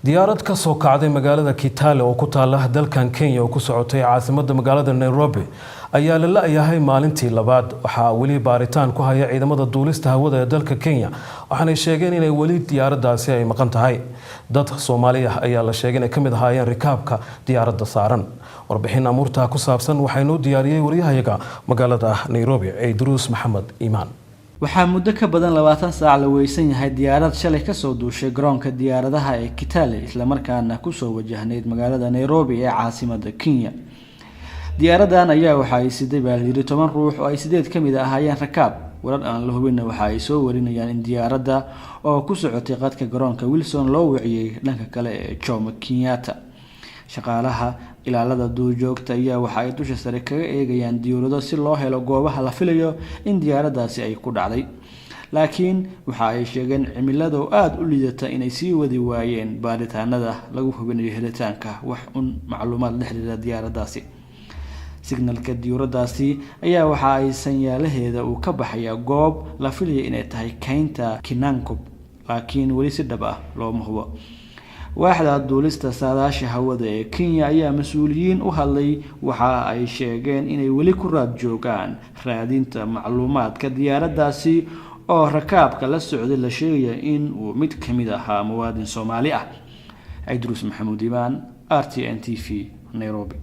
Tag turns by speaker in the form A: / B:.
A: Diyaarad ka soo kacday magaalada Kitale oo ku taala dalkan Kenya oo ku socotay caasimadda magaalada Nairobi ayaa la la-yahay maalintii labaad. Waxaa weli baaritaan ku haya ciidamada duulista hawada ee dalka Kenya, waxaanay sheegeen inay weli diyaaraddaasi ay maqan tahay. Dad Soomaali ah ayaa la sheegay inay ka mid ahaayeen rikaabka diyaaradda saaran. Warbixin amuurtaa ku saabsan waxaa inoo diyaariyey wariyahayaga magaalada Nairobi, Ciidruus Maxamed Iimaan.
B: Waxaa muddo ka badan 20 saac la weysan yahay diyaarad shalay kasoo duushay garoonka diyaaradaha ee Kitale, islamarkaana kusoo wajahneyd magaalada Nairobi ee caasimada Kenya. Diyaaradan ayaa waxa ay siday, baa layiri, 10 ruux oo ay sideed kamid ahaayeen rakaab. Warar aan la hubinna waxa ay soo warinayaan in diyaaradda oo ku socotay qadka garoonka Wilson loo wiciyey dhanka kale ee Jomo Kenyatta. Shaqaalaha ilaalada duurjoogta ayaa waxa ay dusha sare kaga eegayaan diyuurado si loo helo goobaha la filayo in diyaaraddaasi ay ku dhacday, laakiin waxa ay sheegeen cimilada oo aada u liidata inay sii wadi waayeen baaritaanada lagu hubinayo helitaanka wax un macluumaad la xiriira diyaaraddaasi. Signalka diyuuradaasi ayaa waxa ay sanyaalaheeda uu ka baxayaa goob la filaya inay tahay keynta Kinangop, laakiin weli si dhab ah looma hubo. Waaxda duulista saadaasha hawada ee Kenya ayaa mas-uuliyiin u hadlay waxa ay sheegeen inay weli ku raad joogaan raadinta macluumaadka diyaaraddaasi oo rakaabka la socday la sheegaya in uu mid ka mid ahaa muwaadin Soomaali ah. Cidruus Maxamuud Imaan, RTN TV, Nairobi.